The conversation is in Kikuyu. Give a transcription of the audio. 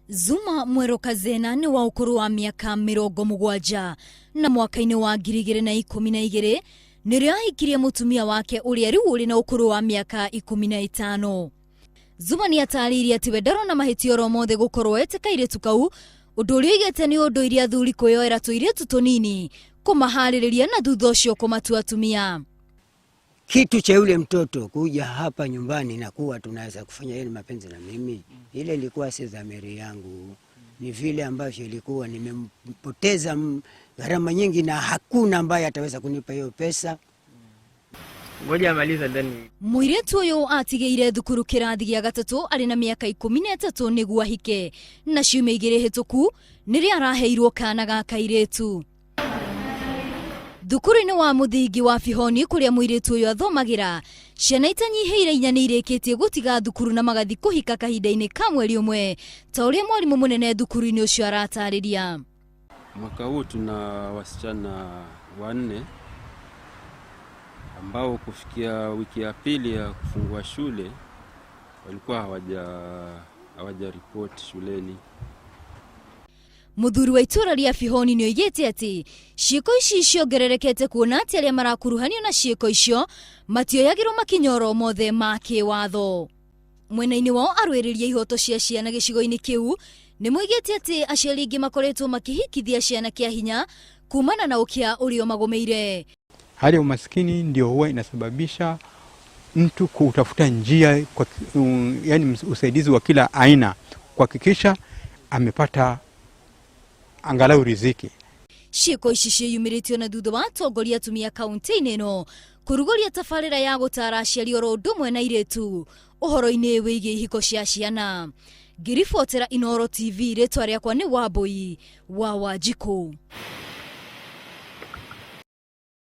Zuma Mwero Kazena nĩ wa ũkũrũ wa mĩaka 70 na mwaka-inĩ wa 2012 nĩrĩo ahikirie mũtumia wake ũrĩa rĩu ũrĩ na ũkũrũ wa mĩaka 15. Zuma nĩ atarĩirie atĩ we ndarona mahĩtia oro mothe gũkorwo ete kairĩtu kau, ũndũ ũrĩa oigĩte nĩ ũndũire athuri kwĩyoera tũirĩtu tũnini kũmaharĩrĩria na thutha ũcio kũmatua atumia. Kitu cha yule mtoto kuja hapa nyumbani na kuwa tunaweza kufanya yeye mapenzi na mimi, ile ilikuwa si dhamiri yangu, ni vile ambavyo ilikuwa nimempoteza gharama nyingi na hakuna ambaye ataweza kunipa hiyo pesa. Ngoja amalize then. Mũirĩtu ũyũ atigĩire thukuru kĩrathi gĩa gatatũ arĩ na mĩaka 13 nĩguo ahike, na ciumia 2 hĩtũku nĩrĩo araheirwo kana ga kairĩtu. Thukuru-inĩ wa mũthingi wa Bihoni kũrĩa mũirĩtu ũyũ athomagĩra, ciana itanyihĩire 4 nĩ irĩkĩtie gũtiga thukuru na magathi kũhika kahinda-inĩ ka mweri ũmwe, ta ũrĩa mwarimũ mũnene thukuru-inĩ ũcio aratarĩria. Mwaka huu tuna wasichana 4 ambao kufikia wiki ya pili ya kufungua shule walikuwa hawaja report shuleni. Mũthuri wa itũra rĩa Bihoni nĩ oigĩte atĩ ciĩko ici ciongererekete kuona atĩ arĩa marakuruhanio na ciĩko icio matioyagĩrwo makinya oro mothe ma kĩwatho. Mwena-inĩ wao arũĩrĩria ihoto cia ciana gĩcigo-inĩ kĩu nĩ moigĩte atĩ aciari aingĩ makoretwo makĩhikithia ciana kĩa hinya kumana na ũkĩa ũrĩa ũmagũmĩire. Hali ya umaskini ndio huwa inasababisha mtu kutafuta njia kwa, yani usaidizi wa kila aina kuhakikisha amepata angalau riziki. Ciĩko ici ciĩyumĩrĩtio na thutha wa atongoria atumia kaunti-inĩ ĩno kũrugũria tabarĩra ya gũtara aciari oro ũndũ ũmwe na airĩtu ũhoro-inĩ wĩgiĩ ihiko cia ciana. Ngĩribotera Inooro TV, rĩtwa rĩakwa nĩ Wambui wa Wanjikũ.